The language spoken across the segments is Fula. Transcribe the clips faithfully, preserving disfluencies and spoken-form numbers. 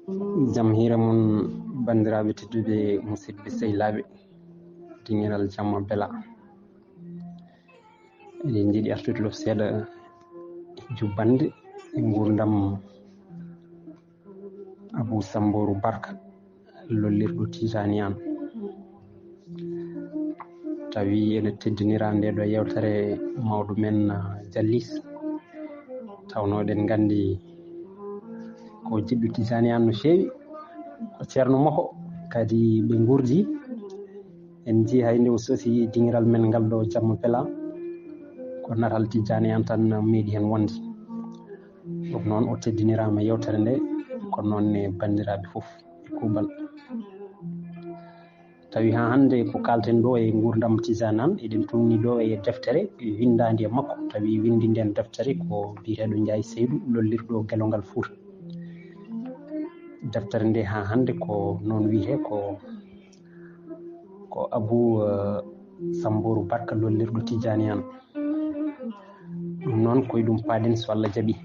Jam hiira mon, banndiraaɓe tedduɓe, musidɓe sehilaaɓe, dingiral jamma bela. Eɗen njiɗi artude ɗo seeɗa jubbande e nguurndam Abu Sambooru Barka, lollirɗo Tijaani Aan. Tawi ene teddinira nde ɗo yewtere mawɗo men, ah, Jallis. Tawno eɗen nganndi ko jiɗɗo Tijaani Aan no feewi, ko ceerno makko, kadi ɓe nguurdi. En njii hay nde o sosi dingiral men ngal ɗo jamma bela, ko natal Tijaani Aan tan meeɗi heen wonde. Ɗum noon o teddiniraama yewtere nde, ko noon ne banndiraaɓe fof e kuuɓal. Tawi haa hannde ko kaalten ɗo e nguurndam Tijaani Aan, eɗen tolni ɗo e deftere winndaande e makko, tawi winndi ndeen deftere ko biyeteeɗo Njaay Seydu, lollirɗo Gelongal Fuuta. Deftere nde haa hannde ko noon wiyetee ko, ko Abu, eh, Sambooru Barka, lollirɗo Tijaani Aan. Ɗum noon ko e ɗum paaɗen so Allah jaɓi.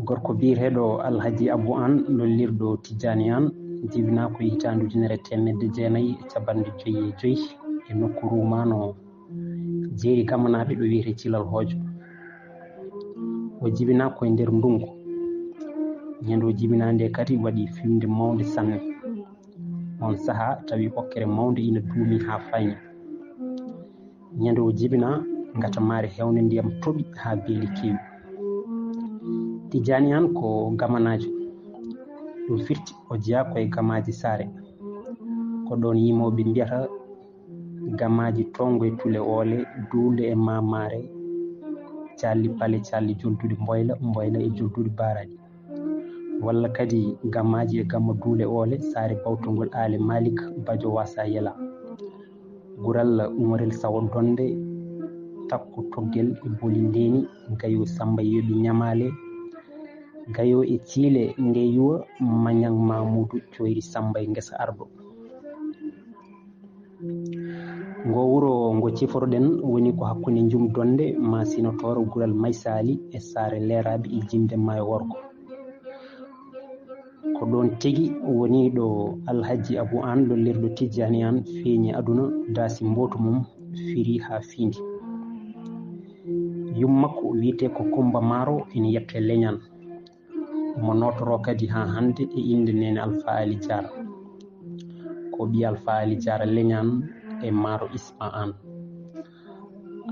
Gorko biyeteeɗo Alhaji Abu Aan, lollirɗo Tijaani Aan, jibinaa ko e hitaande ujunere e teemedde jeenayi e capanɗe joyi e joyi e nokku Ruumaano, jeeri Gamanaaɓe, ɗo wiyetee Cilal Hoojo. O jibinaa ko e nder ndunngu. Ñande o jibinaa nde kadi waɗi fiɓnde mawnde sanne. Oon sahaa tawi hokkere mawnde ina duumi haa faañi. Ñande o jibinaa, ngatamaare heewnde ndiyam toɓi haa beeli keewi. Tijaani Aan ko Gamanaajo. Ɗum firti o jeyaa ko e Gamaaji Saare. Ko ɗoon yimooɓe mbiyata Gamaaji toŋngo e tule oole, duule e maamaare, calli pale, calli jolduɗi mboyla, mboyla e jolduɗi baaraaɗi. Walla kadi Gamaaji e Gama duule oole, saare bawtongol Aali Maalik, Bajo Wasa Yela. Gural Umarel Sawo Donde, takko toggel e boli ndeeni, gayo Samba Yeeɓi Ñamaale, gayo e ciile Ngeyuwa, Mañang Mamuudu, coyri Samba e ngesa Arɗo. Ngo wuro ngo ciforoɗen woni ko hakkunde Njum Donde, ma Sinotooro, Gural Maysaali e Saare Leeraaɓe e Jimde Maayo Worgo. Ko ɗoon tigi woni ɗo Alhaji Abu Aan, lollirɗo Tijjaani Aan, feeñi aduna, daasi mbootu mum firi haa fiindi. Yum makko wiyetee ko Kummba Maaro, ina yetto e Leñaan. Omo nootoroo kadi haa hannde e innde Neene Alfaa Aali Jaara. Ko ɓii Alfaa Aali Jaara Leñaan e Maaro Isma Aan.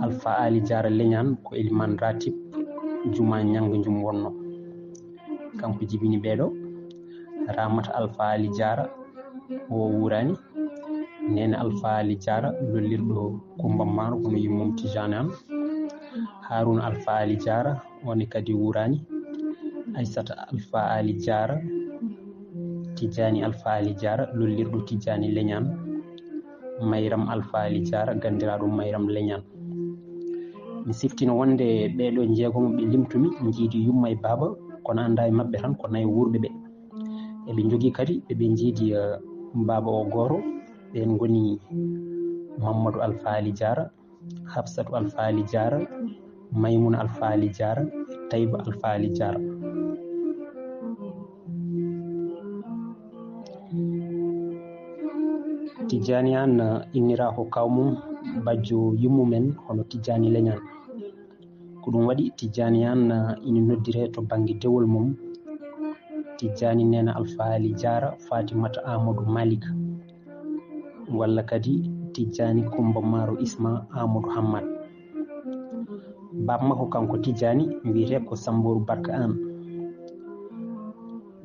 Alfaa Aali Jaara Leñaan ko elimaan raatib jumaa Ñanngo Njum wonnoo. Kanko jibini ɓee ɗoo, Raamata Alfaa Aali Jaara, o wuuraani. Neene Alfaa Aali Jaara, lollirɗo Kummba Maaro, kono yummum Tijjaani Aan. Haaruuna Alfaa Aali Jaara, oon ne kadi wuuraani. Aysata Alfaa Aali Jaara, Tijjaani Alfaa Aali Jaara, lollirɗo Tijjaani Leñaan. Mayram Alfaa Aali Jaara, ganndiraaɗo Mayram Leñaan. Mi siftina wonde ɓee ɗoo njeegomo ɓe limtumi njiidi yumma e baaba, kono anndaa e maɓɓe tan ko nayo wuurɓe ɓe. Eɓe njogii kadi, eɓe njiidi, eh, baaba o gooto, ɓeen ngoni Mammadu Alfaa Aali Jaara, Hafsatu Alfaa Aali Jaara, Maymuna Alfaa Aali Jaara, Tayba Alfaa Aali Jaara. Tijjaani Aan inniraa ko kaaw mum, bajjo yummu men, hono Tijjaani Leñaan. Ko ɗum waɗi Tijjaani Aan ina noddiree to bannge dewol mum Tijjaani Neene Alfaa Aali Jaara Faatimata Aamadu Maalik, walla kadi Tijjaani Kummba Maaro Isma Aamadu Hammat. Baaba makko kanko Tijjaani wiyetee ko Sammbooru Barka Aan.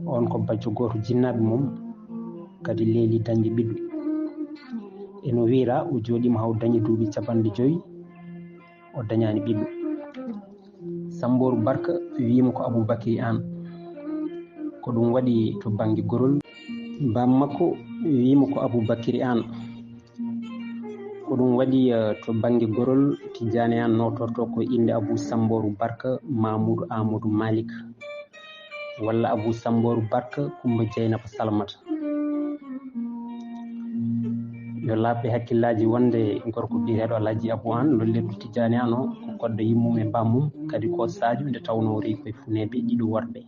Oon ko bajjo gooto jinnaaɓe mum, kadi leeli dañde ɓiɗɗo. Eno wiyraa o jooɗiima haa o dañi duuɓi capanɗe joy, o dañaani ɓiɗɗo. Sammbooru Barka wiyi mo ko Abuu Bakiri Aan. Ko ɗum waɗi to bannge gorol, baaba makko wiyi mo ko Abuu Bakiri Aan. Ko ɗum waɗi, eh, to bannge gorol, Tijjaani Aan nootortoo ko innde Abuu Sammbooru Barka Maamuudu Aamadu Maalik, walla Abuu Sammbooru Barka Kummba Jeynaba Salmata. Yo laaɓɓe hakkillaaji wonde gorko biyeteeɗo Alhaji Abu Aan, lollirɗo Tijjaani Aan o, ko koɗɗo yummum e bammum, kadi ko Sadio nde tawnoo o rewi koye funeeɓe ɗiɗo worɓe,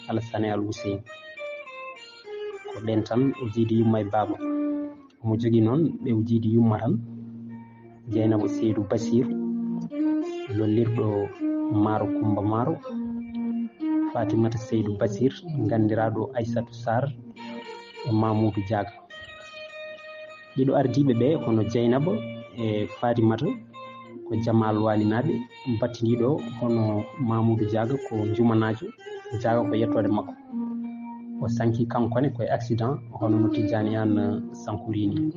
Alassane e Al Hussein. Ko ɓeen tan o jiidi yumma e baaba. Omo jogii noon ɓe o jiidi yumma tan, Jeynaba Seydou Basir, lollirɗo Maaro Kumba Maaro, Fatimata Seydou Basir, nganndiraaɗo Aissatou Sarr e Mamoudou Diaga. Ɗiɗo ardiiɓe ɓe hono Jeynaba e Fatimata ko Jamal Walinaaɓe, battindiiɗo hono Mamoudou Diaga ko Jumanaajo, Diaga ko yettoode makko. O sanki kanko ne koye accident, hono no Tijjani Aan sankori ni.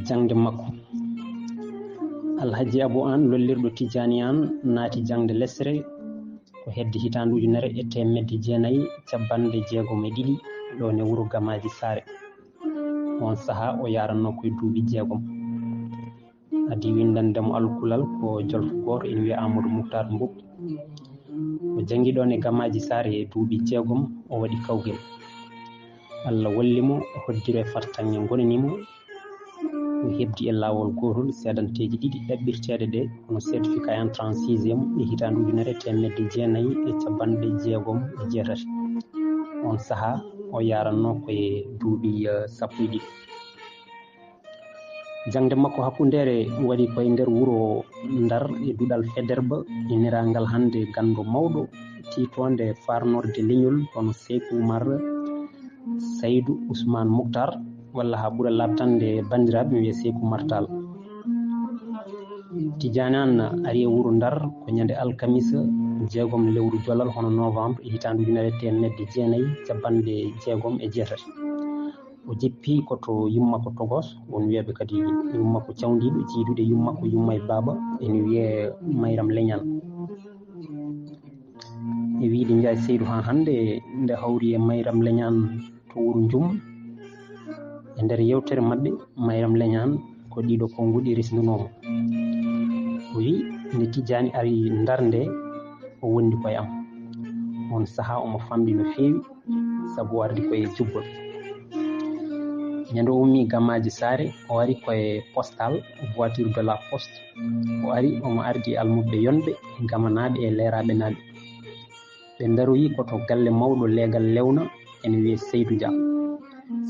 Jaŋde makko. Alhaji Abu Aan, lollirɗo Tijjani Aan, naati jaŋde lesre ko hedde hitaande ujunere e teemedde jeenayi capanɗe jeegom e ɗiɗi, ɗo ne wuro Gamaaji Saare. Oon sahaa o yaarannoo koye duuɓi jeegom. Adii winndande mo alkulal ko jolfo gooto ina wiyee Amadou Mouhtar Mboup. O janngi ɗoon e Gamaaji Saare e duuɓi jeegom, o waɗi kawgel. Allah walli mo, o hoddiri e fartaŋŋe ngonani mo, o heɓdi e laawol gootol seedanteeji ɗiɗi ɗaɓɓirteeɗe ɗe, hono certificat entrée en sixième e hitaande ujunere e teemedde jeenayi e capanɗe jeegom e jeetati. Oon sahaa o yaarannoo koye duuɓi, eh, sappo e ɗiɗi. Jaŋde makko hakkundeere waɗi koye nder wuro Ndar e duɗal Faidherbe, inniraangal hannde Ganndo Mawɗo, tiitoonde faarnorde leñol hono Seyku Umar Saydu Usmaan Muktar, walla haa ɓura laaɓtande banndiraaɓe, mi wiya Seyku Umar Taal. Tijjani Aan ari e wuro Ndar ko ñande alkamisa, jeegom lewru jolal, hono novembre, e hitaande ujunere e teemedde jeenayi capanɗe jeegom e jeetati. O jippi ko to yumma ko Togos, won wiyeeɓe kadi yumma ko cawndiiɗo, jiidude yumma ko yumma e baaba, ene wiyee Mayram Leñaan. E wiide Njaay Seydu haa hannde, nde hawri e Mayram Leñaan to wuro Njum. E nder yewtere maɓɓe, Mayram Leñaan ko ɗiɗo konnguɗi resndunoo mo. O wi, nde Tijjani ari Ndar nde, o wondi koye am. Oon sahaa omo famɗi no feewi, sabu o ardi koye jubbol. Ñande o ummi Gamaaji Saare, o ari koye postal, voiture de la poste. O ari, omo ardi almuɓɓe yonɓe, gamanaaɓe e leeraaɓe naaɓe. Ɓe ndaroyi ko to galle mawɗo leegal Lewna, ene wiyee Seydu Dia.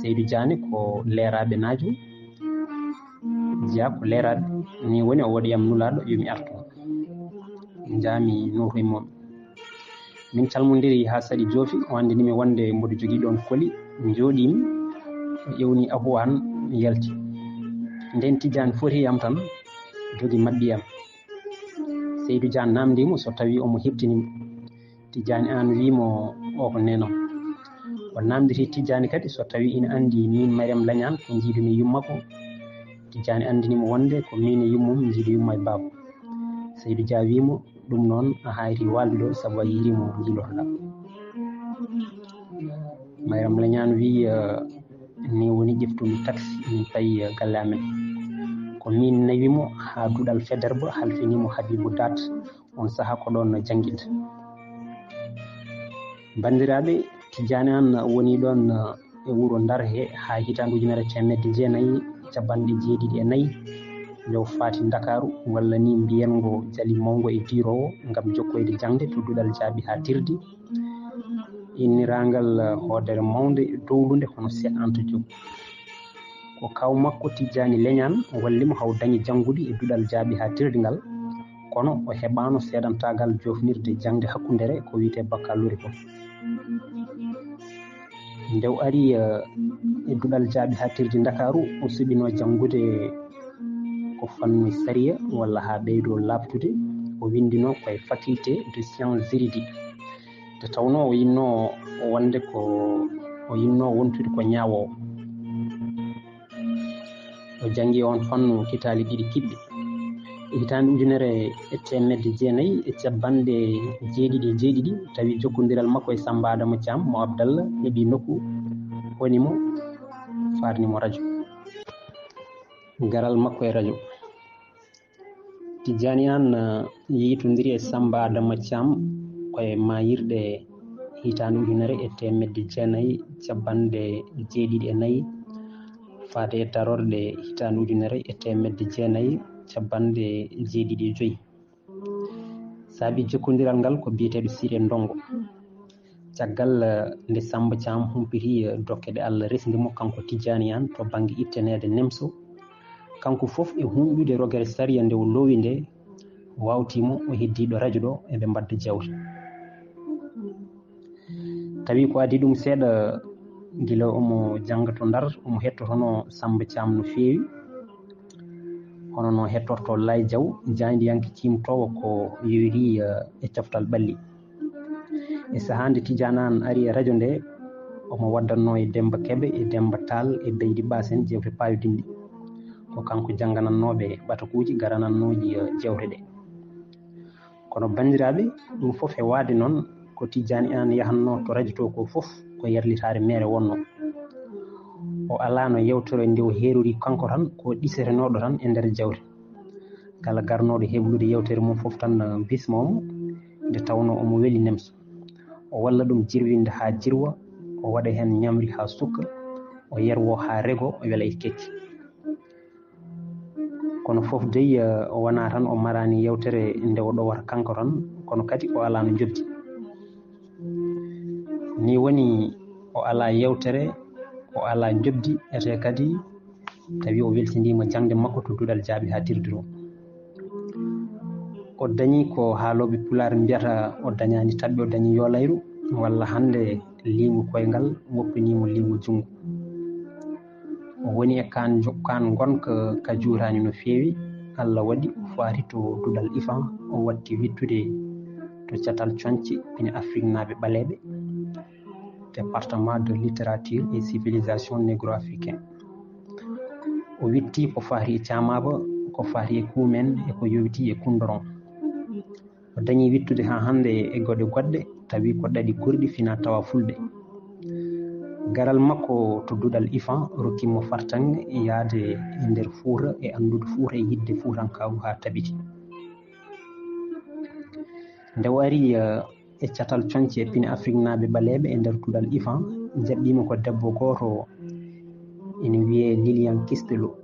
Seydu Dia ne ko leeraaɓe naajo, Dia ko leeraaɓe. Ni woni o waɗi am nulaaɗo yo mi artu. Njaami nootoy mon. Min calmondiri haa saɗi joofi, o anndini mi wonde mboɗo jogii ɗoon koli, njooɗiimi, o ƴewni Abu Aan, mi yalti. Nden Tijjani foti am tan, jogi maɓɓi am. Seydu Dia namndi mo so tawi omo heɓtini mo. Tijjani Aan wii mo, "O ko neenam." O namnditi Tijjani kadi so tawi ina anndi min Mariam Lañaan ko njiidumi yumma ko. Tijjani anndini mo wonde ko min e yummum njiidu yumma e baaba. Seydu Dia wii mo, "Ɗum noon a haayri waalde ɗo sabu a yiiri mo njiilotoɗaa." Mariam Lañaan wii, "Eh, ni woni ƴeftumi taxi min payi, eh, galle amen. Ko min nawi mo haa duɗal Faidherbe, halfini mo Habibou Daat, on sahaa ko ɗoon jannginta." Banndiraaɓe, Tijjani Aan woni ɗoon, eh, e wuro Ndar he haa hitaande ujunere e teemedde jeenayi e capanɗe jeeɗiɗi e nayi, nde o faati Ndakaaru, walla ni mbiyen ngo Jali Mawngo e Diiroowo, ngam jokkoyde jaŋde to duɗal jaaɓi haa tirdi, inniraangal, eh, hoodere mawnde dowlunde hono Cheikh Anta Diop. Ko kaaw makko Tijjani Leñaan walli mo haa o dañi janngude e duɗal jaaɓi haa tirdi ngal, kono o heɓaano seedantaagal joofnirde jaŋde hakkundere ko wiyetee baccalauréat ko. Nde o ari, eh, e duɗal jaaɓi haa tirdi Ndakaaru, o suɓinoo janngude ko fannu sariya walla haa ɓeydoo laaɓtude, o winndinoo koye faculté de sciences juridiques. Nde tawnoo o yinnoo wonde ko, o yinnoo wontude ko ñaawoowo. O janngi oon fannu kitaali ɗiɗi kiɓɓe. E hitaande ujunere e teemedde jeenayi e capanɗe jeeɗiɗi e jeeɗiɗi, tawi jokkondiral makko e Sammba Adama Caam mo Abdalla heɓi nokku, honi mo, faarni mo rajo. Garal makko e rajo. Tijjani Aan, eh, yiytondiri e Sammba Adama Caam ko e maayirɗe hitaande ujunere e teemedde jeenayi capanɗe jeeɗiɗi e nayi. Faade e darorɗe hitaande ujunere e teemedde jeenayi cappanɗe jeeɗiɗi e joyi. Saabi jokkondiral ngal ko biyeteeɗo Siré Ndongo. Caggal eh, nde Samba Thiam humpiti eh, dokke ɗe Allah resndi mo kanko Tijjaani Aan to bannge itteneede Nemso, kanko fof e hunɗude rogere sariya nde o loowi nde, wawti mo o heddi ɗo rajo ɗo eɓe mbadda jawdi. Tawi ko adii ɗum seeɗa, gila omo jannga to Ndar, omo hettotono Samba Thiam no feewi, hono no hettorto Laay Jaw, jaayndiyanke ciimtoowo ko yowitii eh, e coftal ɓalli. E sahaa nde Tijjaani Aan ari e rajo nde, omo waddannoo e Demmba Kebe e Demmba Taal e Beydi Baas en jeewte paayodinɗe. Ko kanko jannganannooɓe ɓatakuuji garanannooji eh, jeewte ɗe. Kono banndiraaɓe, ɗum fof e waade noon, ko Tijjaani Aan yahannoo to rajo to ko fof ko yarlitaare meere wonnoo. O alaano yewtere nde o heerori kanko tan, ko ɗisetenooɗo tan e nder jawdi. Kala garnooɗo heblude yewtere mum fof tan eh, bismoo mo, nde tawnoo omo weli Nemso. O walla ɗum jirwinde haa jirwa, o waɗa heen ñamri haa sukka, o yerwoo haa regoo, o wela e kekki. Kono fof dey eh, o wonaa tan o maraani yewtere nde o ɗowata kanko tan, kono kadi o alaano njoɓdi. Ni woni o alaa yewtere, o alaa njoɓdi, ete kadi tawi o weltindiima jaŋde makko to duɗal jaaɓi haa tirdi to. O dañi ko haalooɓe Pulaar mbiyata o dañaani taɓɓe, o dañi yoolayru, walla hannde liingu koyngal woppinii mo liingu junngo. O woni e kaan jo-, kaan ngonka ka juutaani no feewi. Allah waɗi o faati to duɗal ifan, o watti wittude to catal coñce pine Afriknaaɓe ɓaleeɓe, département de littérature et civilisation négro-africaine. O witti ko faati e caamaaba, ko faati e kuumen e ko yowitii e kundoron. O dañi wittude haa hannde e goɗe goɗɗe, tawi ko ɗaɗi kurɗi fina tawa fulɓe. Garal makko to duɗal ifan rokki mo fartaŋŋe yaade e nder Fuuta e anndude Fuuta e yiɗde Fuutankaagu haa tabiti. Nde o ari eh, e catal coñce e pine Afriknaaɓe ɓaleeɓe e nder duɗal ifan, jaɓɓiima ko debbo gooto ina wiyee Lilian Kistelo.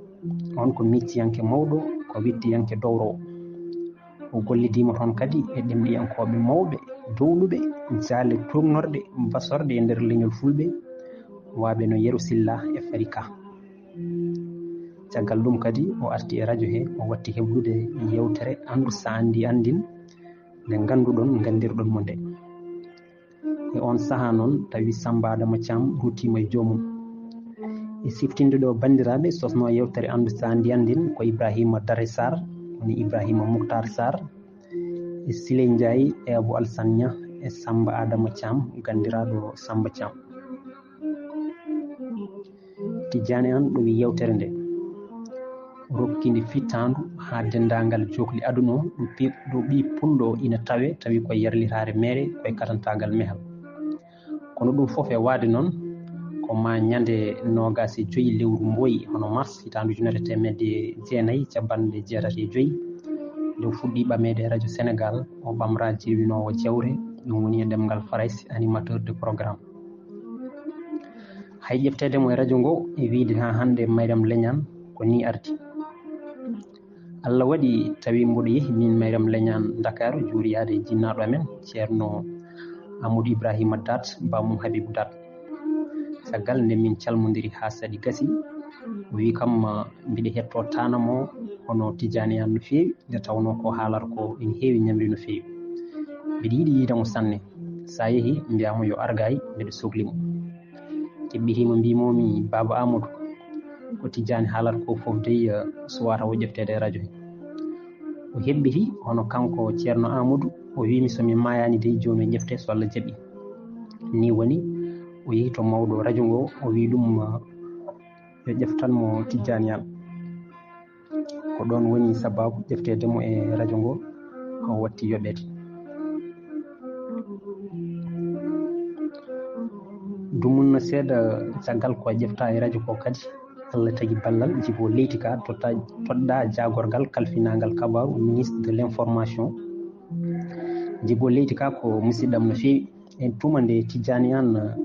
On ko micciyanke mawɗo, ko wittiyanke dowrowo. O gollidiima toon kadi e ɗemɗiyankooɓe mawɓe, dowluɓe, jaale tuugnorɗe, basorɗe e nder leñol fulɓe, waaɓe no Yero Silla e Fari Ka. Caggal ɗum kadi o arti e rajo he, o watti heblude yewtere Anndu Saandi Anndin, nde ngannduɗon, nganndirɗon mo nde. E oon sahaa noon, tawi Sammba Adama Caam ruttiima e joomum. E siftinde ɗo banndiraaɓe, sosnoo yewtere Anndu Saandi Anndin ko Ibraahiima Dare Saar, woni Ibraahiima Muktaar Saar, e Siley Njaay, e Abu Alsan Ña, e Sammba Adama Caam, ganndiraaɗo Sammba Caam. Tijjaani Aan ɗowi yewtere nde, rokki nde fittaandu haa denndaangal jookli aduna o, ɗo pi-, ɗo ɓii pullo ina tawee, tawi ko e yarlitaare meere, ko e katantaagal mehal. Kono ɗum fof e waade noon, ko maa ñande noogaas e joy lewru Mbooyi, hono mars, hitaande ujunere e teemedde jeenayi e cappanɗe jeetati e joy, nde o fuɗɗii ɓameede e rajo Senegaal, o ɓamraa jirwinoowo jawre, ɗum woni e ɗemngal Farayse, animateur de programme. Hay ƴefteede mo e rajo ngo e wiyde haa hannde Mariam Leñaan ko nii ardi. Allah waɗi tawi mboɗo yehi miin Mariam Leñaan Ndakaaru juuriyaade e jinnaaɗo amen, Ceerno Amadou Ibrahima Daat, baamum Habibu Daat. Caggal nde min calmondiri haa saɗi gasi, o wii kam, mbiɗa hettoo taana mo hono Tijjaani Aan no feewi, nde tawnoo ko haalata ko ina heewi ñamri no feewi. Mbiɗa yiɗi yiide mo sanne. So a yehii, mbiyaa mo yo ar gay, mbiɗa sokli mo. Keɓɓitiima, mbiimoomi, Baaba Aamadu, ko Tijjaani haalata ko fof dey, eh, suwaata o ƴefteede e rajo he. O heɓɓiti, hono kanko Ceerno Aamadu, o wiimi so mi maayaani dey, joomum ƴefte so Allah jaɓi. Nii woni, o yehi to mawɗo rajo ngo, o wii ɗum, eh, yo ƴeftan mo Tijjaani Aan. Ko ɗoon woni sabaabu ƴefteede mo e rajo ngo, o watti yoɓeede. Dumunna seeɗa caggal ko ƴeftaa e rajo ko kadi, Allah tagi ballal Jibo leydi ka totta-, toɗɗaa jaagorgal kalfinaangal kabaaru, ministre de l'information. Jibo leydi ka ko musidɗam no feewi. E tuma nde Tijjaani Aan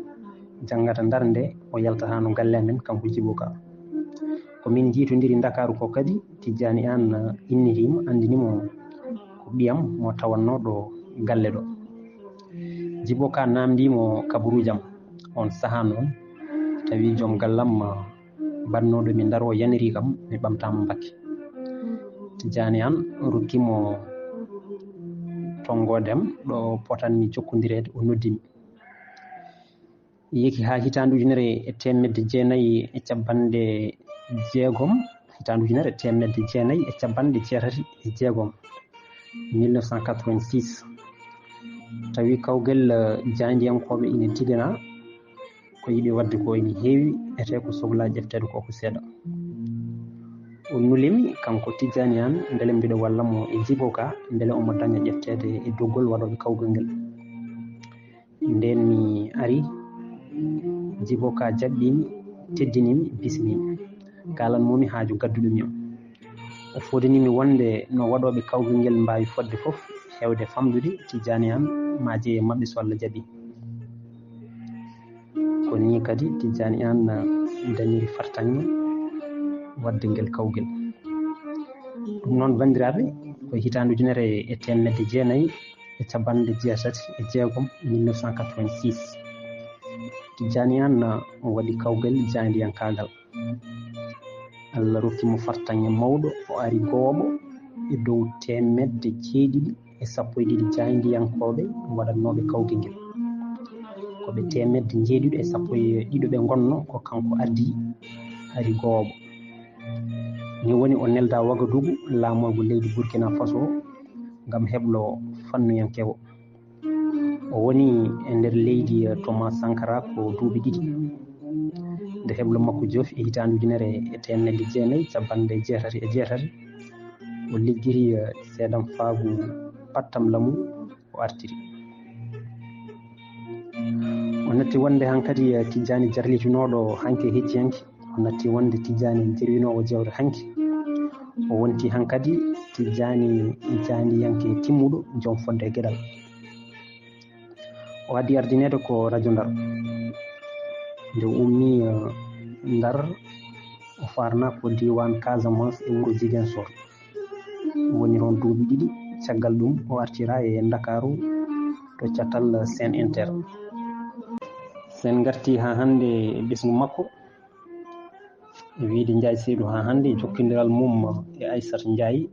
janngata Ndar nde, o yaltataano galle amen, kanko Jibo ka. Ko min njiitondiri Ndakaaru ko kadi, Tijjaani Aan inniri mo, anndini mo ko ɓiyam mo tawannooɗo galle ɗo. Jibo Ka naamndii mo kabaruujam. On sahaa noon, tawi joom gallam, ah, baɗnooɗo mi Ndar o yanirii kam, mi ɓamtaama Mbakke. Tijjaani Aan rokki mo tonngoode am ɗo potanmi jokkondireede, o noddi mi. Yehi haa hitaande ujunere e teemedde jeenayi e cappanɗe jeegom, hitaande ujunere e teemedde jeenayi e cappanɗe jeetati e jeegom, mille neuf cent quatre-vingt-six. Tawi kawgel, eh, jaayndiyankooɓe ina tiganaa, ko yiɗi waɗde ko ina heewi, etee ko sohlaa ƴefteede ko ko seeɗa. O nuli mi, kanko Tijjaani Aan, mbele mbiɗa walla mo e Jibo Ka, mbele omo daña ƴefteede e doggol waɗooɓe kawgel ngel. Ndeen mi ari, Jibo Ka jaɓɓii mi, teddinii mi, bismii mi. Kaalan mo mi haaju gadduɗo mi o. O fodini mi wonde no waɗooɓe kawgel ngel mbaawi fodde fof, heewde famɗude, Tijjaani Aan, maa jeye maɓɓe so Allah jaɓii. Ko nii kadi Tijjaani Aan dañiri fartaŋŋe waɗde ngel kawgel. Ɗum noon, banndiraaɓe, ko hitaande ujunere e teemedde jeenayi e cappanɗe jeetati e jeegom, mille neuf cent quatre-vingt-six. Tijjaani Aan waɗi kawgel jaayndiyankaagal. Allah rokki mo fartaŋŋe mawɗo, o ari gooɓo e dow teemedde jeeɗiɗi e sappo e ɗiɗi jaayndiyankooɓe waɗatnooɓe kawgel ngel. Ko ɓe teemedde jeeɗiɗo e sappo e ɗiɗo ɓe ngonno, ko kanko ardii, ari gooɓo. Ni woni o neldaa Wagadugu, laamorgo leydi Burkina Faso, ngam heblo fannuyankeewo. O woni e nder leydi, eh, Thomas Sankara ko duuɓi ɗiɗi. Nde heblo makko joofi e hitaande ujunere e teemedde jeenayi cappanɗe jeetati e jeetati, o liggiri, eh, seedamfaagu pattam lamu, o artiri. O natti wonde hankadi, eh, Tijjaani jarlitinooɗo hanki e hecciyanke. O natti wonde Tijjaani jerwinoowo jeewte hanki. O wonti hankadi Tijjaani jaayndiyanke timmuɗo, joom fodde e geɗal. O addi ardineede ko rajo Ndar. Nde o ummii, eh, Ndar, o faarnaa ko diiwaan Casamance e wuro Ziguinchor. O woni toon duuɓi ɗiɗi. Caggal ɗum, o artiraa e Ndakaaru to catal Sen Inter. So en ngartii haa hannde e ɓesngu makko, e wiyde Njaay Seydu haa hannde, jokkondiral mum e Aysata Njaay,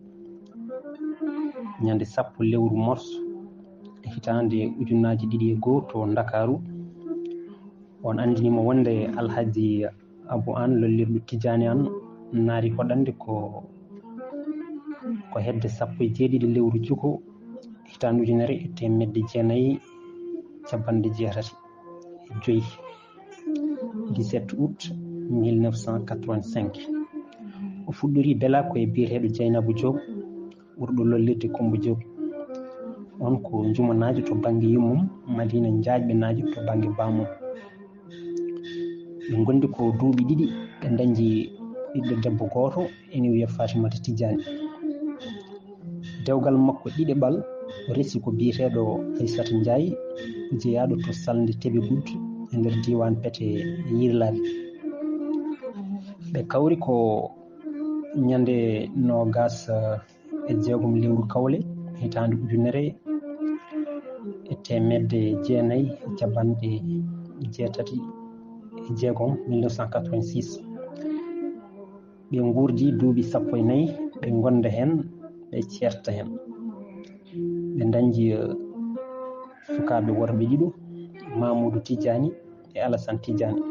ñande sappo lewru mars e hitaande ujunnaaji ɗiɗi e goo to Ndakaaru. On anndini mo wonde Alhaji Abu Aan, lollirɗo Tijjaani Aan, naati hoɗande ko, ko hedde sappo e jeeɗiɗi lewru juko, hitaande ujunere e teemedde jeenayi cappanɗe jeetati e joyi, dix-sept août mille neuf cent quatre-vingt-cinq. O fuɗɗorii Bela ko e biyeteeɗo Jeynabu Joob, ɓurɗo lollirde Kummba Joob. On ko Jumanaajo to bannge yummum, Madiina Njaajɓe Naajo to bannge bammum. Ɓe ngondi ko duuɓi ɗiɗi, ɓe ndañi ɓiɗɗo debbo gooto, ene wiyee Fatimata Tijjaani. Dewgal makko ɗiɗaɓal, o resi ko biyeteeɗo Aysata Njaay, jeyaaɗo to salnde Tebegud e nder diiwaan Pete Yirlaaɓe. Ɓe kawri ko ñande noogas e jeegom lewru Kawle, hitaande ujunere e teemedde jeenayi e cappanɗe jeetati e jeegom, mille neuf cent quatre-vingt-six. Ɓe nguurdi duuɓi sappo e nayi, ɓe ngonda heen, ɓe ceerta heen. Ɓe ndañdi, eh, sukaaɓe worɓe ɗiɗo, Mamuudu Tijjaani e Alasan Tijjaani.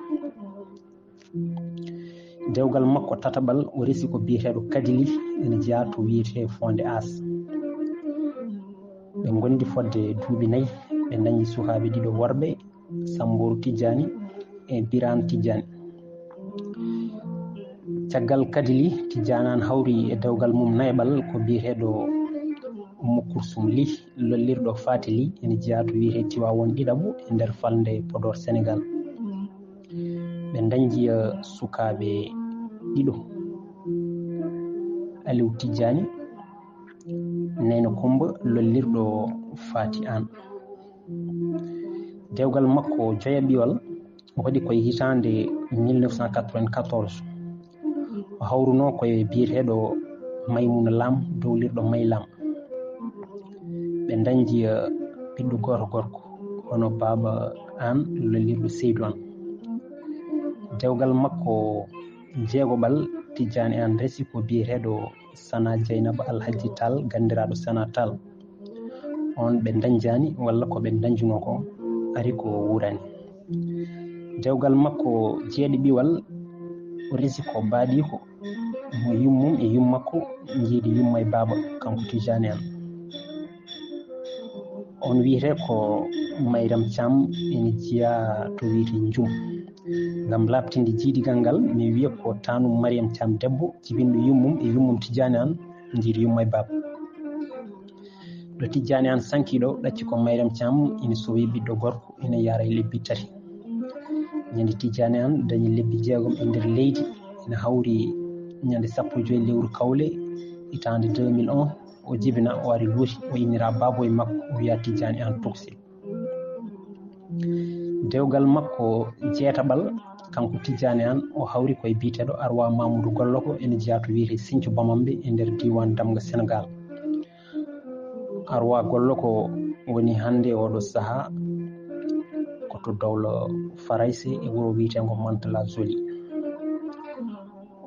Dewgal makko tataɓal, o resi ko biyeteeɗo Kadili, ene jeyaa to wiyetee Foonde Aas. Ɓe ngondi fodde duuɓi nayi, ɓe ndañdi sukaaɓe ɗiɗo worɓe, Sammbooru Tijjaani e Biraan Tijjaani. Caggal Kadili, Tijjaani Aan hawri e dewgal mum nayaɓal ko biyeteeɗo Ummu Kursum Lih, lollirɗo Faati Lih, ene jeyaa to wiyetee Tiwaawoon ɗiɗaɓu e nder falnde Podoor, Senegaal. Ɓe ndañdi, eh, sukaaɓe ɗiɗo, Aliw Tijjaani, Neyna Kummba, lollirɗo Faati Aan. Dewgal makko joyaɓiwal waɗi ko e hitaande mille neuf cent quatre-vingt-quatorze. O hawrunoo ko e biyeteeɗo Maymuna Laam, dowlirɗo May Laam. Ɓe ndañdi, eh, ɓiɗɗo gooto gorko, hono Baaba Aan, lollirɗo Seydu Aan. Dewgal makko jeegoɓal, Tijjaani Aan resi ko biyeteeɗo Sana Jeynaba Alhajji Taal, ganndiraaɗo Sana Taal. On ɓe ndañjaani, walla ko ɓe ndañjunoo ko, ari ko wuurani. Dewgal makko jeeɗiɓiwal, o resi ko baaɗiiko, mo yummum e yummakko njiidi yumma e baaba, kanko Tijjaani Aan. On wiyetee ko Mayram Caam, ene jeyaa to wiyetee Njum. Ngam laaɓtinde jiidigal ngal, mi wiya ko taanum Mariam Caam debbo, jibinɗo yummum e yummum Tijjaani Aan, njiidi yumma e baaba. Ɗo Tijjaani Aan sanki ɗo, ɗacci ko Mayram Caam ina sowi ɓiɗɗo gorko, ina yara e lebbi tati. Ñande Tijjaani Aan dañi lebbi jeegom e nder leydi, ina hawri ñande sappo e joy lewru Kawle, hitaande deux mille un, o jibina, o ari luuti, o innira baaboy makko, o wiya Tijjaani Aan Toksil. Dewgal makko jeetaɓal, kanko Tijjaani Aan, o hawri koye biyeteeɗo Arwa Mamudu Gollo, ko ene jeyaa to wiyetee Sinthiou Bamambé e nder diiwaan Damga Senegaal. Arwa Gollo ko woni hannde oɗo sahaa ko to dowla Farayse e wuro wiyeteengo Mantes-la-Jolie.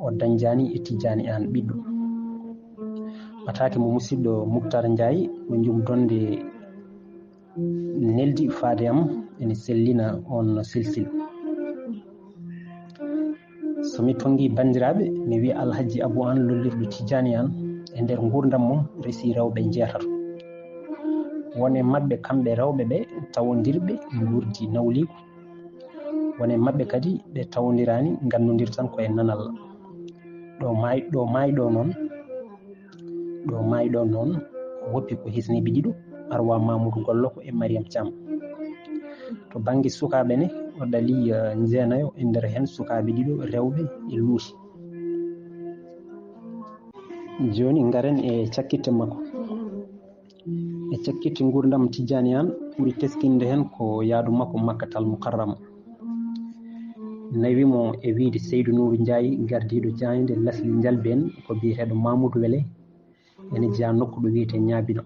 O dañjaani e Tijjaani Aan ɓiɗɗo. Ɓataake mo musidɗo Muktar Njaay, ko Njum Donde neldi faade am, ene sellina on silsil. So mi tonngi banndiraaɓe, mi wiya Alhajji Abu Aan lollirɗo Tijjaani Aan, e nder nguurndam mum resi rewɓe njeetato. Won e maɓɓe kamɓe rewɓe ɓe tawondirɓe nguurdi nawliigu. Won e maɓɓe kadi ɓe tawondiraani, nganndodir tan ko e nanal. Ɗo maay-, ɗo maayɗo noon, ɗo maayɗo noon, woppi ko hisniiɓe ɗiɗo, Arwa Mamudu Gollo ko e Mariam Caam. To bannge sukaaɓe ne, o ɗali, eh, njeenayo, e nder heen sukaaɓe ɗiɗo rewɓe e luuti. Jooni ngaren e cakkitte makko. E cakkitte nguurndam Tijjaani Aan, ɓuri teskinde heen ko yahdu makko Makkatal Mukarrama. Nawi mo e wiyde Seydu Nuuru Njaay, gardiiɗo jaaynde Lasli Njalbeen, ko biyeteeɗo Mamudu Wele, ene jeyaa nokku ɗo wiyetee Ñaabino.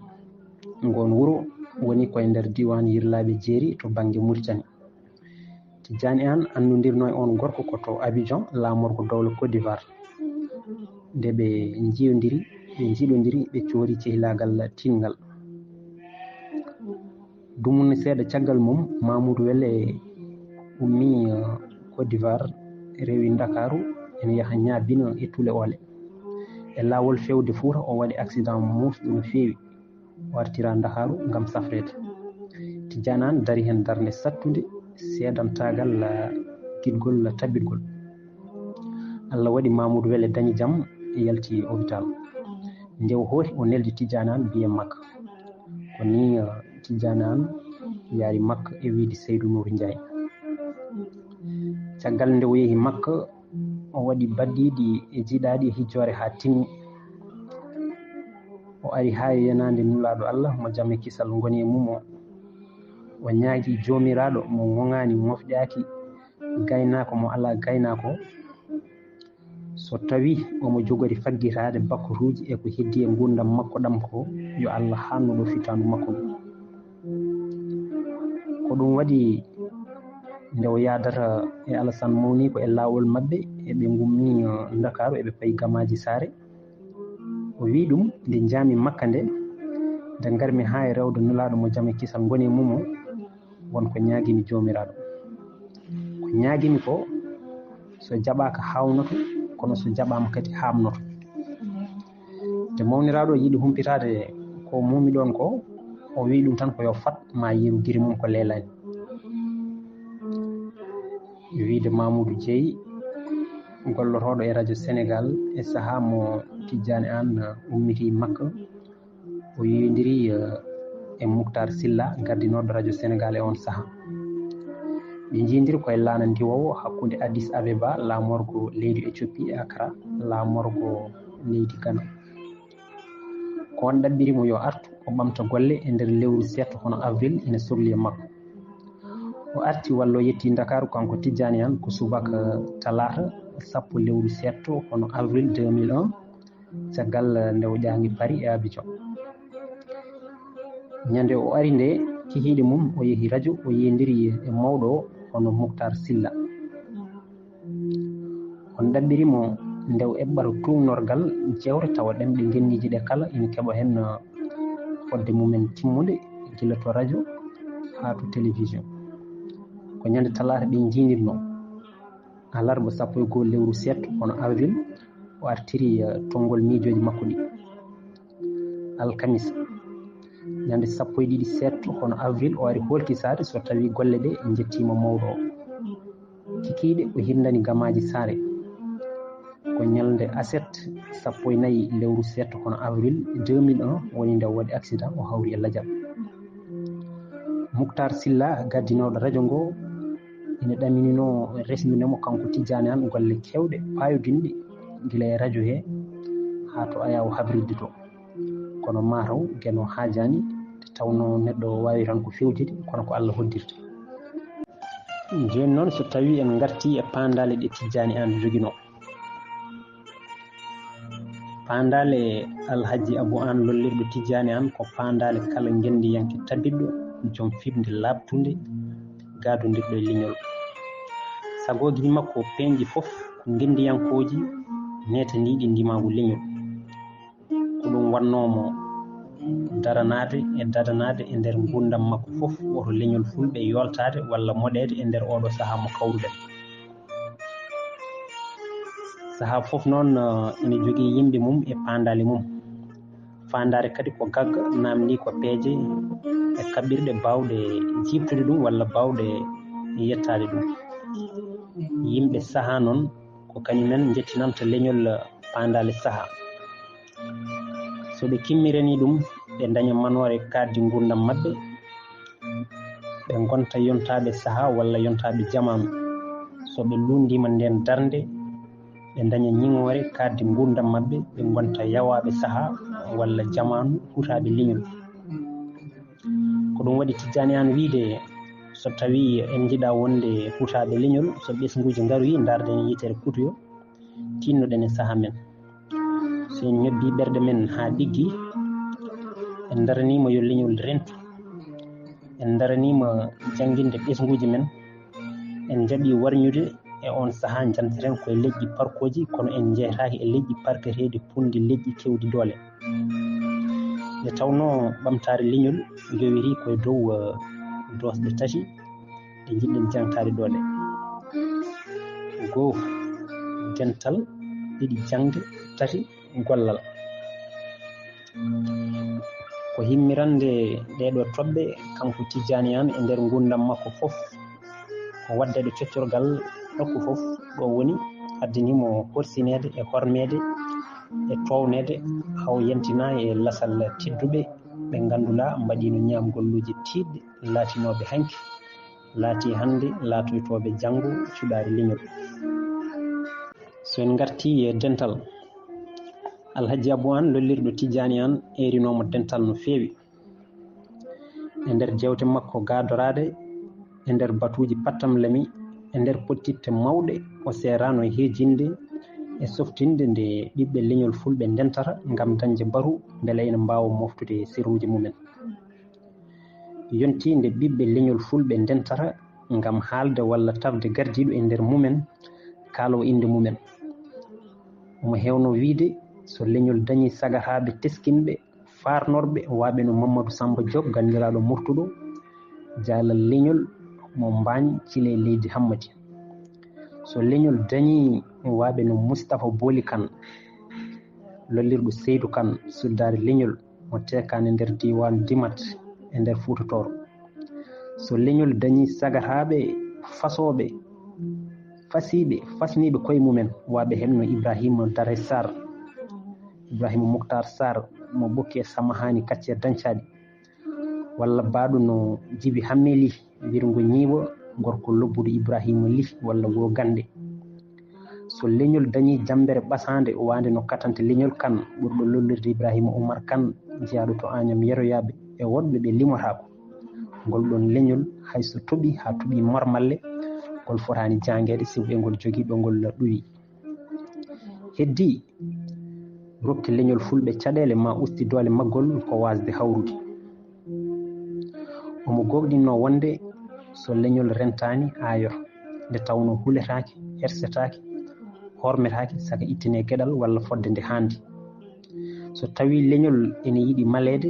Ngoon wuro woni ko e nder diiwaan Yirlaaɓe Jeeri to bannge Muritani. Tijjaani Aan anndodirnoo e oon gorko ko to Abidjan, laamorgo dowla Côte d'Ivoire. Nde ɓe njiyondiri, ɓe njiɗondiri, ɓe coori cehilaagal tiiɗngal. Dumunna seeɗa caggal mum, Mamudu Wele ummii, eh, Côte d'Ivoire, rewi Ndakaaru, ene yaha Ñaabino e Tule Oole. E laawol feewde Fuuta, o waɗi accident muusɗo no feewi. O artira Ndakaaru ngam safreede. Tijjaani Aan dari heen darnde sattunde, seedantaagal, ah, giɗgol, ah, tabitgol. Allah waɗi Mamudu Wele dañi jam, yalti hôpital. Nde o hooti, o neldi Tijjaani Aan biye Makka. Ko nii, ah, Tijjaani Aan yaari Makka e wiyde Seydu Nuuru Njaay. Caggal nde o yehi Makka, o waɗi badiiɗi e jiiɗaaɗi e hijjoore haa timmi. O ari haa e yenaande Nulaaɗo Allah, mo jam e kisal ngoni e mum o. O ñaagii Joomiraaɗo mo ŋoŋaani, mofƴaaki, gaynaako mo alaa gaynaako. So tawii omo jogori faggitaade bakkotuuji e ko heddii e nguurndam makko ɗam ko, yo Allah haannu ɗo fittaandu makko ndu. Ko ɗum waɗi nde o yahdata e Alasan mawni ko e laawol maɓɓe, eɓe ngummi, eh, Ndakaaru, eɓe payi Gamaaji Saare. O wiyi ɗum, nde njaami Makka nde, nde ngarmi haa e rewde Nulaaɗo mo jam e kisal ngoni e mum o, won ko ñaagimi Joomiraaɗo. Ko ñaagimi ko, so jaɓaaka haawnoto, kono so jaɓaama kadi haamnoto. Te mawniraaɗo yiɗi humpitaade ko muumi ɗoon ko, o wiyi ɗum tan ko yo fat ma yeru giri mum ko leelaani. Wiyde Mamoudou Dieye, gollotooɗo e Radio Sénégal e sahaa mo Tijjaani Aan ummitii Makka, o yiyondiri, eh, e Muktar Silla, gardinooɗo Radio Sénégal e oon sahaa. Ɓe njiyondiri ko e laana ndiwoowo hakkunde Addis Abeba, laamorgo leydi Ethiopie, e Accra, laamorgo leydi Ghana. Ko oon ɗaɓɓiri mo yo artu, o ɓamta golle e nder lewru seeɗto hono avril, ina sokli e makko. O arti walla o yetti Ndakaaru, kanko Tijjaani Aan, ko subaka talaata, sappo lewru seeɗto, hono avril deux mille un, caggal nde o ƴaangi Paris e Abidjan. Ñande o ari nde, kikiiɗe mum, o yehi rajo, o yiyondiri e mawɗo o, hono Muktar Silla. On ɗaɓɓiri mo nde o eɓɓata tuugnorgal jewte, tawa ɗemɗe ngenndiiji ɗe kala ina keɓa heen, uh, fodde mumen timmude, gila to rajo haa to télévision. Ko ñande talaata ɓe njiinirno, alarba sappo e goo lewru seeɗto, hono avril, o artiri, uh, tonngol miijooji makko ɗi. Alkamisa, ñande sappo e ɗiɗi seeɗto, hono avril, o ari hoolkisaade so tawi golle ɗe njettiima mawɗo o. Kikiiɗe, o hirndani Gamaaji Saare. Ko ñalnde aset, sappo e nayi lewru seeɗto, hono avril deux mille un, woni nde o waɗi accident, o hawri e lajal. Muktar Silla, gardinooɗo rajo ngo, ina ɗaminino resnude mo, kanko Tijjaani Aan, golle keewɗe paayodinɗe, gila e rajo he haa to ayaawo habridde to. Kono maa taw Geno haajaani, nde tawnoo neɗɗo o waawi tan ko fewjude, kono ko Allah hoddirta. Jooni noon, so tawii en ngartii e paandaale ɗe Tijjaani Aan joginoo. Paandaale Alhaji Abu Aan lollirɗo Tijjaani Aan ko paandaale kala ngenndiyanke tabiɗɗo, joom fiɓnde laaɓtunde, gaadondirɗo e leñol. Sagooji makko peeñɗi fof ko ngenndiyankooji neetaniiɗi ndimaagu leñol. Ko ɗum waɗnoo mo daranaade e dadanaade e nder nguurndam makko fof, woto leñol fulɓe yooltaade walla moɗeede e nder ooɗo sahaa mo kawruɗen. Sahaa fof noon, eh, ina jogii yimɓe mum e paandaale mum. Faandaare kadi ko gagga, naamndii ko peeje e kaɓirɗe baawɗe jiiɓtude ɗum walla baawɗe yettaade ɗum. Yimɓe sahaa noon ko kañumen njettinanta leñol paandaale sahaa. So ɓe kimmiranii ɗum, ɓe ndaña manoore kaaɗdi nguurndam maɓɓe, ɓe ngonta yontaaɓe sahaa walla yontaaɓe jamaanu. So ɓe luunndiima ndeen darnde, ɓe ndaña ñiŋoore kaaɗdi nguurndam maɓɓe, ɓe ngonta yawaaɓe sahaa walla jamaanu hutaaɓe leñol. Ko ɗum waɗi Tijjaani Aan wiyde, so tawii en njiɗaa wonde hutaaɓe leñol, so ɓesnguuji ngaroyi, ndaarden yitere kutoyo, tiinnoɗen e sahaa men. So en ñobbii ɓerɗe men haa ɗiggi, en ndaraniima yo leñol rentu, en ndaraniima jannginde ɓesnguuji men, en njaɓii warñude e oon sahaa, njanteten ko e leƴƴi parkooji, kono en njeytaaki e leƴƴi parketeeɗi, punndi leƴƴi keewɗi doole. Nde tawnoo ɓamtaare leñol yowitii ko e dow, eh, doosɗe tati ɗe njiɗɗen jaŋtaade ɗoo ɗe. Goo, dental, ɗiɗi, jaŋde, tati, gollal. Ko himmirande ɗee ɗoo toɓɓe, kanko Tijjaani Aan, e nder nguurndam makko fof, ko waɗde ɗo coccorgal nokku fof ɗo woni, addanii mo horsineede e hormeede e toowneede, haa o yantina e lasal tedduɓe ɓe nganndu-ɗaa mbaɗiino ñaamgolluuji tiiɗɗi, laatinooɓe hanki, laatii hannde, laatoytooɓe janngo cuɗaari leñol. So en ngartii e dental, Alhaji Abu Aan lollirɗo Tijjaani Aan eerinooma dental no feewi. E nder jeewte makko gaadoraaɗe, e nder batuuji pattamlami, e nder pottitte mawɗe, o seeraano e heejinde e softinde nde ɓiɓɓe leñol fulɓe ndentata ngam dañde batu mbele ina mbaawa mooftude sirruuji mumen. Yontii nde ɓiɓɓe leñol fulɓe ndentata ngam haalde walla tafde gardiiɗo e nder mumen, kaaloo innde mumen. Omo heewno wiyde, so leñol dañii sagataaɓe teskinɓe, faarnorɓe, waaɓe no Mammadu Sammba Joop, ganndiraaɗo Murtuɗo, jaalal leñol mo Mbaañ, cilee leydi Hammadi. So leñol dañii waaɓe no Mustafa Booli Kan, lollirɗo Seydu Kan, suddaare leñol mo Teekaane nder diiwaan Dimat e nder Fuuta Tooro. So leñol dañii sagataaɓe fasooɓe, fasiiɓe, fasniiɓe koye mumen, waaɓe heen no Ibraahiima Dare Sarr, Ibraahiima Muktaar Sarr, mo Ɓokke Samahaani Kacce Dañcaaɗi, walla baaɗo no Jibi Hammeli, wirngo ñiiwa, gorko lobbuɗo Ibraahiima Lih walla Woo Gannde. So leñol dañii jammbere ɓasaande, waande no katante leñol Kan, ɓurɗo lollirde Ibraahiima Umar Kan, jeyaaɗo to Aañam Yeroyaaɓe e woɗɓe ɓe limotaako, ngol ɗoon leñol, hay so toɓii haa toɓii mormalle, ngol fotaani jaangeede, sibu e ngol jogii ɗo ngol ɗuwi. Heddii, rokki leñol fulɓe caɗeele ma usti doole maggol ko waasde hawrude. Omo goongɗinno wonde so leñol rentaani aayoto, nde tawnoo huletaake, hersetaake, hormetaake saka ittine geɗal walla fodde nde haandi. So tawii leñol ene yiɗi maleede,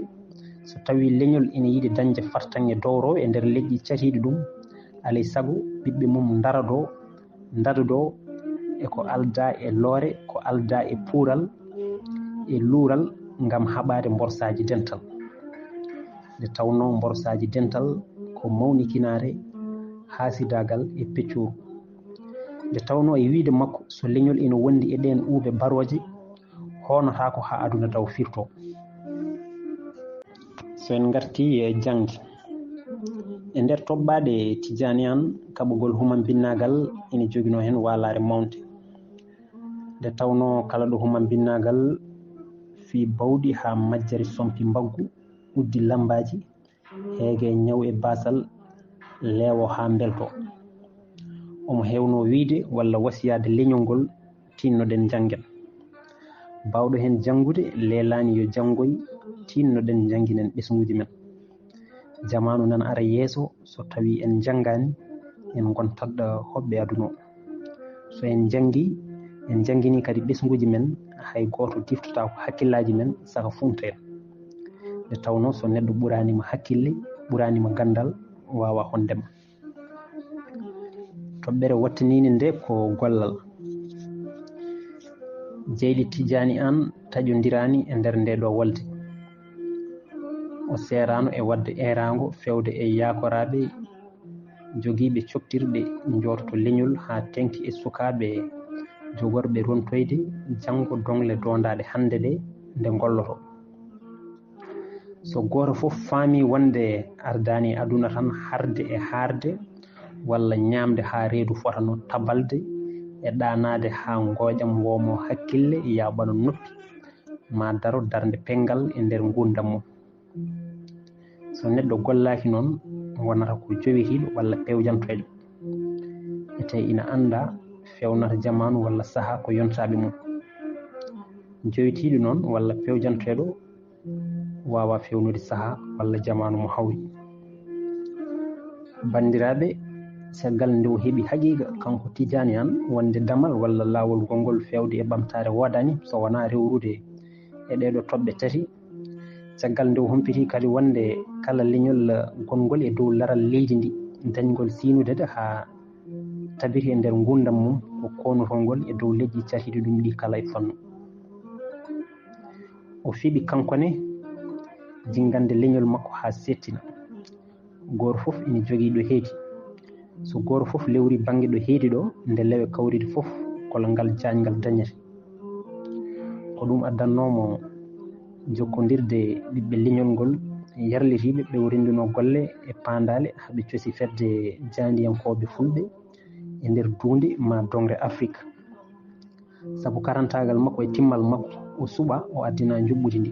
so tawii leñol ene yiɗi dañde fartaŋŋe dowrowo e nder leƴƴi catiiɗi ɗum, alay sago ɓiɓɓe mum ndaradoo, ndadodoo e ko aldaa e loore, ko aldaa e puural e luural ngam haɓaade mborsaaji dental. Nde tawnoo mborsaaji dental ko mawnikinaare, haasidaagal e peccooru. Nde tawnoo e wiyde makko, so leñol ina wondi e ɗeen uube barooje, hoonataa ko haa aduna taw firtoo. So en ngartii e jaŋde, e nder toɓɓaaɗe Tijjaani Aan, kaɓogol humambinnaagal ina joginoo heen waalaare mawnde. Nde tawnoo kala ɗo humambinnaagal fii bawɗi haa majjere sompi mbaggu, uddi lammbaaji, heege ñaw e baasal, leewo haa mbeltoo. Omo heewnoo wiyde walla wasiyaade leñol ngol, tinnoɗen njanngen. Baawɗo heen janngude leelaani yo janngoy, tinnoɗen njannginen ɓesnguuji men. Jamaanu nana ara yeeso, so tawii en njanngaani, en ngontat hoɓɓe aduna o. So en njanngii, en njannginii kadi ɓesnguuji men, hay gooto diftotaako hakkillaaji men saka fuunta en. Nde tawnoo so neɗɗo ɓuraani ma hakkille, ɓuraani ma ganndal, waawaa honde ma. Toɓɓere wattiniinde nde ko gollal. Jeyɗi Tijjaani Aan taƴondiraani e nder ndee ɗoo wolde. O seeraano e waɗde eeraango feewde e yaakoraaɓe jogiiɓe coktirɗe njoototo leñol haa teŋti e sukaaɓe jogorɓe rontoyde janngo doŋle doondaaɗe hannde ɗe nde ngolloto. So gooto fof faamii wonde ardaani e aduna tan harde e haarde walla ñaamde haa reedu fotano tabalde e ɗaanaade haa ngooƴam woomoo hakkille yaaɓano noppi, maa daro darnde penngal e nder nguurndam mum. So neɗɗo gollaaki noon, wonata ko jowitiiɗo walla pewjantoyɗo. Etee ina anndaa feewnata jamaanu walla sahaa ko yontaaɓe mum. Jowitiiɗo noon walla pewjantoyɗo waawaa feewnude sahaa walla jamaanu mo hawri. Banndiraaɓe, caggal nde o heɓi haqiiqa, kanko Tijjaani Aan, wonde damal walla laawol gonngol feewde e ɓamtaare woodaani so wonaa rewrude e ɗee ɗoo toɓɓe tati. Caggal nde o humpitii kadi wonde kala leñol gonngol e dow laral leydi ndi, dañgol siynude haa tabiti e nder nguurndam mum, ko koonotoo ngol e dow leƴƴi catiiɗi ɗum ɗi kala e fannu. O fiɓi kanko ne jinngande leñol makko haa seettina. Gooto fof ina jogii ɗo heedi. So gooto fof lewri bannge ɗo heedi ɗo, nde lewe kawriti fof, kolongal jaaƴngal dañete. Ko ɗum addannoo mo jokkondirde ɓiɓɓe leñol ngol, yarlitiiɓe ɓe o renndunoo golle e paandaale, haa ɓe cosi fedde jaayndiyankooɓe fulɓe e nder duunde maa doŋre Afrik. Sabu karantaagal makko e timmal makko, o suɓaa, o addinaa njuɓɓudi ndi.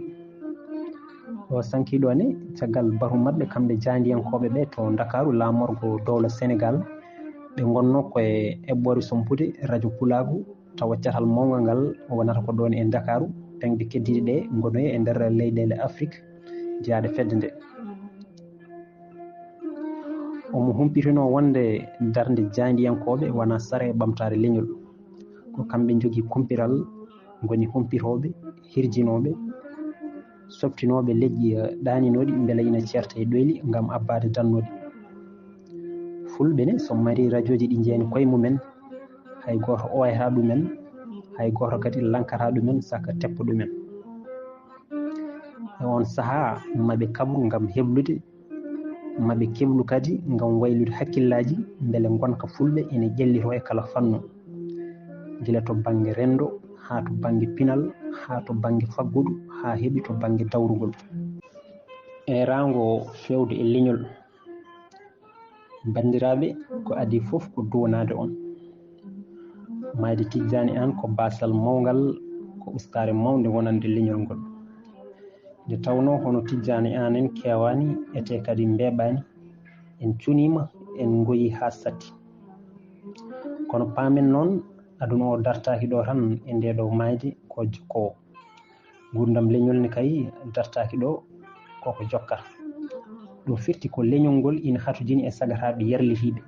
Ɗo sankii ɗoo ne, caggal batu maɓɓe kamɓe jaayndiyankooɓe ɓe to Ndakaaru, laamorgo dowla Senegaal, ɓe ngonnoo ko e eɓɓoore sompude rajo Pulaagu, tawa catal mawngal ngal wonata ko ɗoon e Ndakaaru, peŋɗe keddiiɗe ɗe ngonoya e nder leyɗeele Afrik jeyaaɗe fedde nde. Omo humpitinoo wonde darnde jaayndiyankooɓe wonaa sara e ɓamtaare leñol. Ko kamɓe njogii kumpital, ngoni humpitooɓe, hirjinooɓe, softinooɓe leƴƴi, eh, ɗaaninooɗi mbele ina ceerta e ɗoyli ngam abbaade dannooɗi. Fulɓe ne, so mari rajooji ɗi njeyani koye mumen, hay gooto ooyataa ɗumen, hay gooto kadi lankataa ɗumen, saka teppa ɗumen. E oon sahaa, maɓe kabru ngam heblude, maɓe keblu kadi ngam waylude hakkillaaji, mbele ngonka fulɓe ene ƴellitoo e kala fannu, gila to bannge renndo, haa to bannge pinal, haa to bannge faggudu, haa heɓi to bannge dawrugol. Eeraango feewde e leñol. Banndiraaɓe, ko adii fof ko duwanaade on. Maayde Tijjaani Aan ko baasal mawngal, ko ustaare mawnde wonande leñol ngol. Nde tawnoo hono Tijjaani Aan en keewaani, etee kadi mbeeɓaani, en cuniima, en ngoyii haa satti. Kono paamen noon, Aduna o dartaaki ɗo tan e nde ɗo maayde ko jokkoowo. Nguurndam leñol ne kay dartaaki ɗo koko jokkata. Ɗum firti ko leñol ngol ina hatojini e sagataaɓe yarlitiiɓe.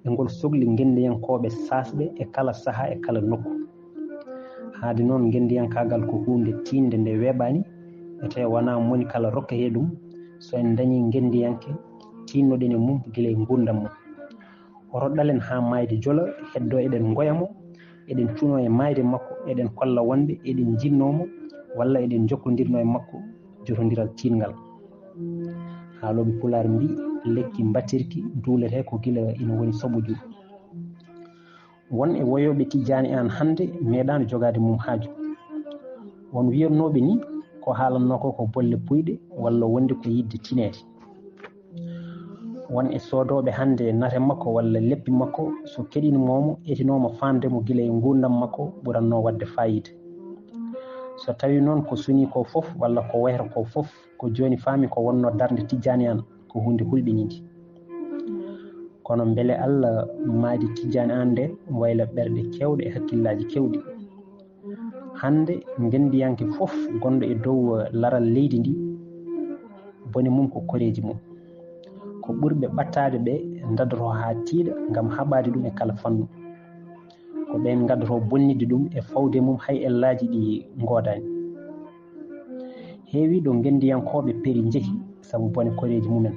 E ngol sokli ngenndiyankooɓe saasɓe e kala sahaa e kala nokku. Haade noon ngenndiyankaagal ko huunde tiinnde nde weeɓaani, e tawi wonaa moni kala rokketee ɗum. So en ndañii ngenndiyanke, tiinnoɗen e mum gila e nguurndam mum. Oto ɗalen haa maayde jola, heddo eɗen ngoya mo, eɗen cuno e maayde makko, eɗen kolla wonde eɗen njinnoo mo, walla eɗen njokkondirnoo e makko jotondiral tiiɗngal. Haalooɓe Pulaar mbii, lekki mbatirki duuletee ko gila ina woni soɓo jur. Won e woyooɓe Tijjaani Aan hannde meeɗaano jogaade mum haaju. Won wiyatnooɓe ni ko haalannoo ko ko bolle puyɗe walla wonde ko yiɗde tineede. Won e soodooɓe hannde nate makko walla leppi makko, so keɗinoomo, etinooma faamde mo gila e nguurndam makko, ɓurannoo waɗde faayiida. So tawii noon ko sunii ko fof walla ko wayata ko fof, ko jooni faami ko wonnoo darnde Tijjaani Aan ko huunde hulɓiniinde. Kono mbele Alla maayde Tijjaani Aan nde wayla ɓerɗe keewɗe e hakkillaaji keewɗi. Hannde ngenndiyanke fof gonɗo e dow laral leydi ndi, bone mum ko koreeji mum. Ko ɓurɓe ɓattaade ɓe ndadotoo haa tiiɗa ngam haɓaade ɗum e kala fannu. Ko ɓeen ngaddotoo bonnitde ɗum e fawde mum hay ellaaji ɗi ngoodaani. Heewii ɗo ngenndiyankooɓe peri njehi sabu bone koreeji mumen.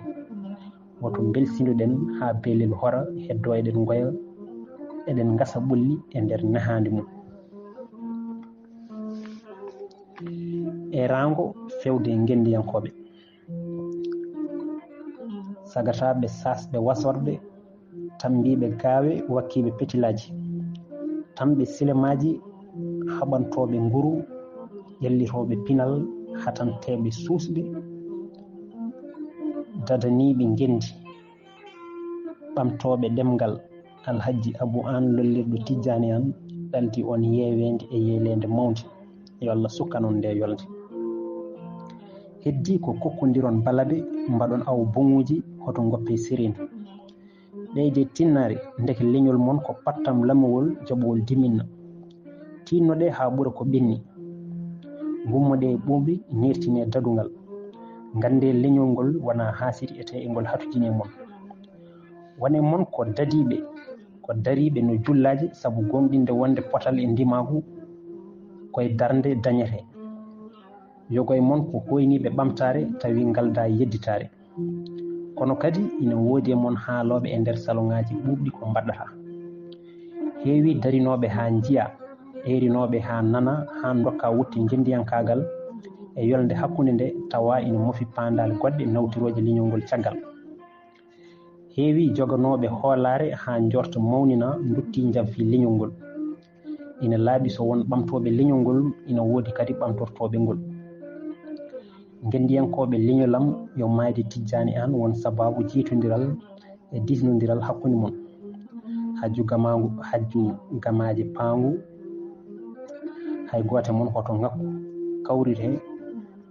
Woto mbelsindoɗen haa beelel hora, heddo eɗen ngoya, eɗen ngasa ɓulli e nder nahaande mum. E raango fewde e ngenndiyankooɓe. Sagataaɓe saasɓe wasorɗe, tammbiiɓe gaawe, wakkiiɓe petilaaji, tamɓe silemaaji, haɓantooɓe nguru, ƴellitooɓe pinal, hatanteeɓe suusɓe, dadaniiɓe ngenndi, ɓamtooɓe ɗemngal. Alhajji Abu Aan lollirɗo Tijjaani Aan ɗaldi on yeeweende e yeeleende mawnde. Yo Allah sukkan on nde yolnde. Heddii ko kokkondiron balabe, mbaɗon awo boŋuuji, hoto ngoppe sirina. Ɓeyde tinnaare, ndeke leñol mon ko pattam lamowol jaɓowol diminna. Tiinnoɗee haa ɓura ko ɓenni. Ngummoɗee e ɓuuɓri, neertinee dadungal. Nganndee leñol ngol wonaa haasiri, etee e ngol hatojini e mon. Won e mon ko dadiiɓe, ko dariiɓe no jullaaji sabu gomɗinde wonde potal e ndimaagu ko e darnde dañetee. Yogo e mon ko hoyniiɓe ɓamtaare tawi ngaldaa yedditaare. Kono kadi ina woodi e mon haalooɓe e nder saloŋaaji ɓuuɓɗi ko mbaɗɗata. Heewii darinooɓe haa njiya, eerinooɓe haa nana, haa ndokka wutte ngenndiyankaagal e yolnde hakkunde nde tawa ina mofi paandaale goɗɗe nawtirooje leñol ngol caggal. Heewii joganooɓe hoolaare haa njoorta mawnina, nduttii njamfii leñol ngol. Ina laaɓi so won ɓamtooɓe leñol ngol, ina woodi kadi ɓamtortooɓe ngol. Ngenndiyankooɓe leñol am, yo maayde Tijjaani Aan won sabaabu jiytondiral e diisnondiral hakkunde mon. Hajju gamaagu, hajju gamaaji paangu, hay gooto e mon hoto ŋakku, kawrite,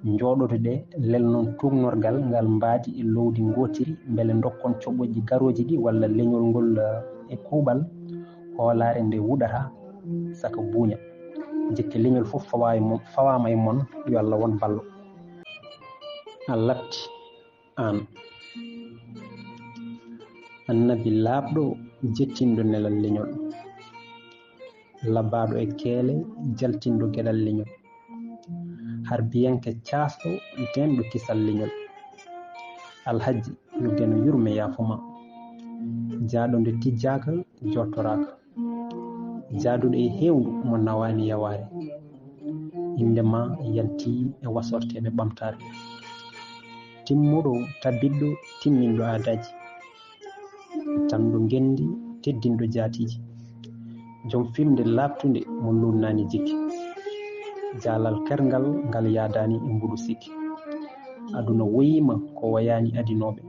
njooɗoto ɗe, lelnon tuugnorgal ngal mbaadi e loowdi ngootiri, mbele ndokkon coɓoƴƴi garooji ɗi walla leñol ngol, eh, e kuuɓal hoolaare nde wuɗata saka buuña. Jikke leñol fof fawa e mon, fawaama e mon, yo Allah won ballo. A latti aan. Annabi laaɓɗo, jettinɗo nelal leñol. Labaaɗo e keele, jaltinɗo geɗal leñol. Harbiyanke caasɗo, denɗo kisal leñol. Alhajji, yo Geno yurme yaafo ma. Jaaɗo nde tijjaaka, jottoraaka. Jaaduɗo e heewngu mo nawaani yawaare. Innde ma yalti e wasorteeɓe ɓamtaare. Timmuɗo, tabitɗo, timminɗo aadaaji. Tamɗo ngenndi, teddinɗo jaatiiji. Jom fimde laaɓtunde mo luunnaani jikki. Jaalal kerngal ngal yaadaani e mbuɗu sikki. Aduna woyiima ko woyaani adinooɓe.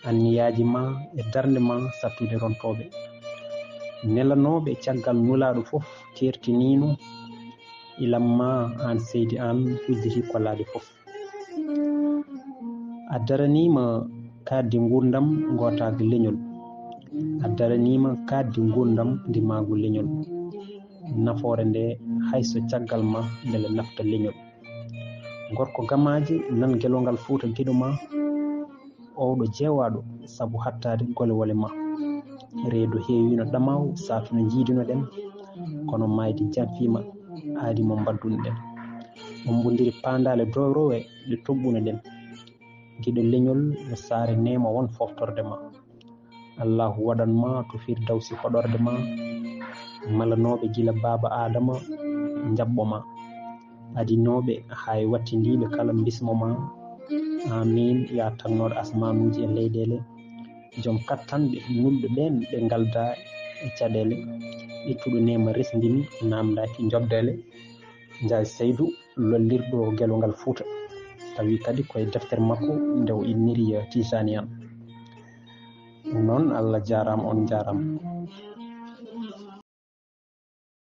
Anniyaaji ma e darnde ma sattude rontooɓe. Nelanooɓe caggal nulaaɗo fof keertiniino. Ilam ma aan seydi aan hujjiti kolaade fof. A daraniima kaaddi nguurndam ngootaaka leñol. A daraniima kaaddi nguurndam ndimaagu leñol. Nafoore nde hay so caggal ma mbele nafta leñol. Gorko gamaaji nan gelongal Fuuta giɗo ma, owɗo jeewaaɗo sabu hattaade gole wole ma. Reedu heewino ɗamaw saatuno jiiduno ɗen, kono maaydi janfiima aadi mo mbaddun ɗen. Ommbondiri paandaale doorowe ɗe toɓɓuno ɗen. Giɗo leñol no saare neema won foftorde ma. Allahu waɗan ma to firdawsi hoɗorde ma. Malanooɓe gila baaba Aadama njaɓɓo ma. Adinooɓe hay wattindiiɓe kala mbismo ma. Amin ya tannooɗo asmanuuji e leyɗeele. Joom kattanɓe nulɓe ɓeen ɓe ngalda e caɗeele. Ittuɗo neema resndini naamndaaki njoɓdeele. Njaay Saydu lollirɗo gelongal Fuuta. Tawi kadi koye deftere makko nde o inniri Tijani en. Ɗum noon Allah jaaraama, on njaaraama.